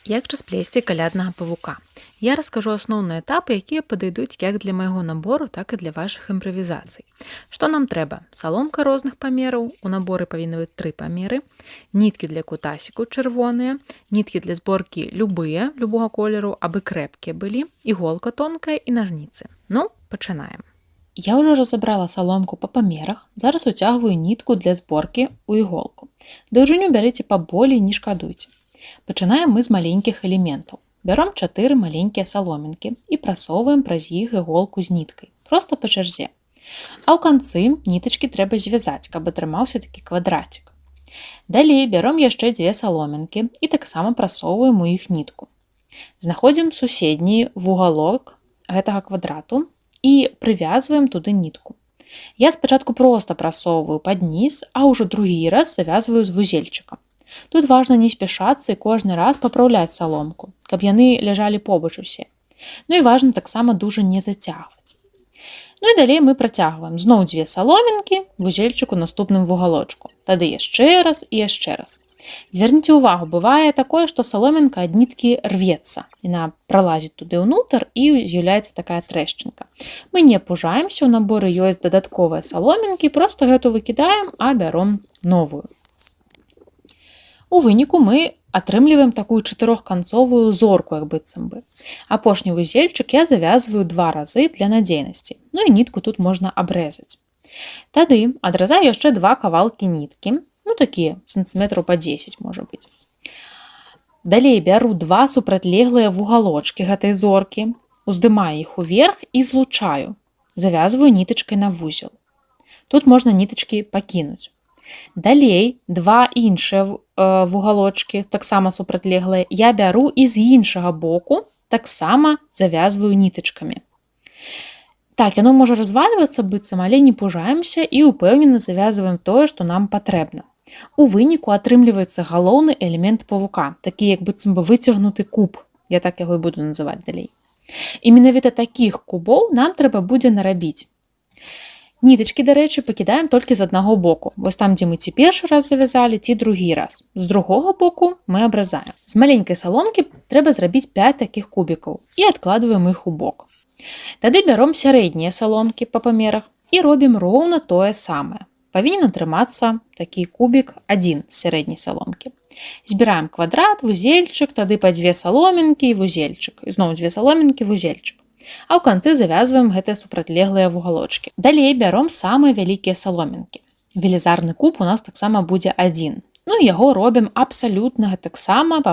Як жа сплесці каляднага павука? Я раскажу асноўныя этапы, якія падыдуць як для майго набору, так і для вашых імправізацый. Што нам трэба? Саломка розных памераў, у наборы павінны быць тры памеры, ніткі для кутасіку чырвоныя, ніткі для зборкі любыя, любога колеру, абы крэпкія былі, іголка тонкая і нажніцы. Ну, пачынаем. Я ўжо разабрала саломку па памерах, зараз уцягваю нітку для зборкі ў іголку. Даўжыню бярыце паболей, не шкадуйце. Пачынаем мы з маленькіх элементаў. Бяром чатыры маленькія саломінкі і прасоўваем праз іх іголку з ніткай, проста па чарзе. А ў канцы нітачкі трэба звязаць, каб атрымаўся такі квадрацік. Далей бяром яшчэ дзве саломінкі і таксама прасоўваем у іх нітку. Знаходзім суседні вугалок гэтага квадрату і прывязваем туды нітку. Я спачатку проста прасоўваю пад ніз, а ўжо другі раз завязваю з вузельчыкам. Тут важна не спяшацца і кожны раз папраўляць саломку, каб яны ляжалі побач усе. Ну і важна таксама дужа не зацягваць. Ну і далей мы працягваем. Зноў дзве саломінкі, вузельчык у наступным вугалочку. Тады яшчэ раз і яшчэ раз. Звярніце ўвагу, бывае такое, што саломінка ад ніткі рвецца. Яна пралазіць туды ўнутр, і з'яўляецца такая трэшчынка. Мы не пужаемся, у наборы ёсць дадатковыя саломінкі, проста гэту выкідаем, а бяром новую. У выніку мы атрымліваем такую чатырохканцовую зорку, як быццам бы. Апошні вузельчык я завязваю два разы для надзейнасці. Ну і нітку тут можна абрэзаць. Тады адразаю яшчэ два кавалкі ніткі, ну, такія сантыметраў па 10, можа быць. Далей бяру два супрацьлеглыя вугалочкі гэтай зоркі, уздымаю іх уверх і злучаю. Завязваю нітачкай на вузел. Тут можна нітачкі пакінуць. Далей два іншыя вугалочкі, таксама супрацьлеглыя, я бяру і з іншага боку таксама завязваю нітачкамі. Так, яно можа развальвацца быццам, але не пужаемся і ўпэўнена завязваем тое, што нам патрэбна. У выніку атрымліваецца галоўны элемент павука, такі як быццам бы выцягнуты куб. Я так яго і буду называць далей. І менавіта такіх кубоў нам трэба будзе нарабіць. Нітачкі, дарэчы, пакідаем толькі з аднаго боку. Вось там, дзе мы ці першы раз завязалі, ці другі раз. З другога боку мы абразаем. З маленькай саломкі трэба зрабіць 5 такіх кубікаў і адкладваем іх у бок. Тады бяром сярэднія саломкі па памерах і робім роўна тое самае. Павінен атрымацца такі кубік адзін з сярэдняй саломкі. Збіраем квадрат, вузельчык, тады па дзве саломінкі і вузельчык. Ізноў дзве саломінкі, вузельчык. А ў канцы завязваем гэтыя супрацьлеглыя вугалочкі. Далей бяром самыя вялікія саломінкі. Велізарны куб у нас таксама будзе адзін. Ну, яго робім абсалютна таксама па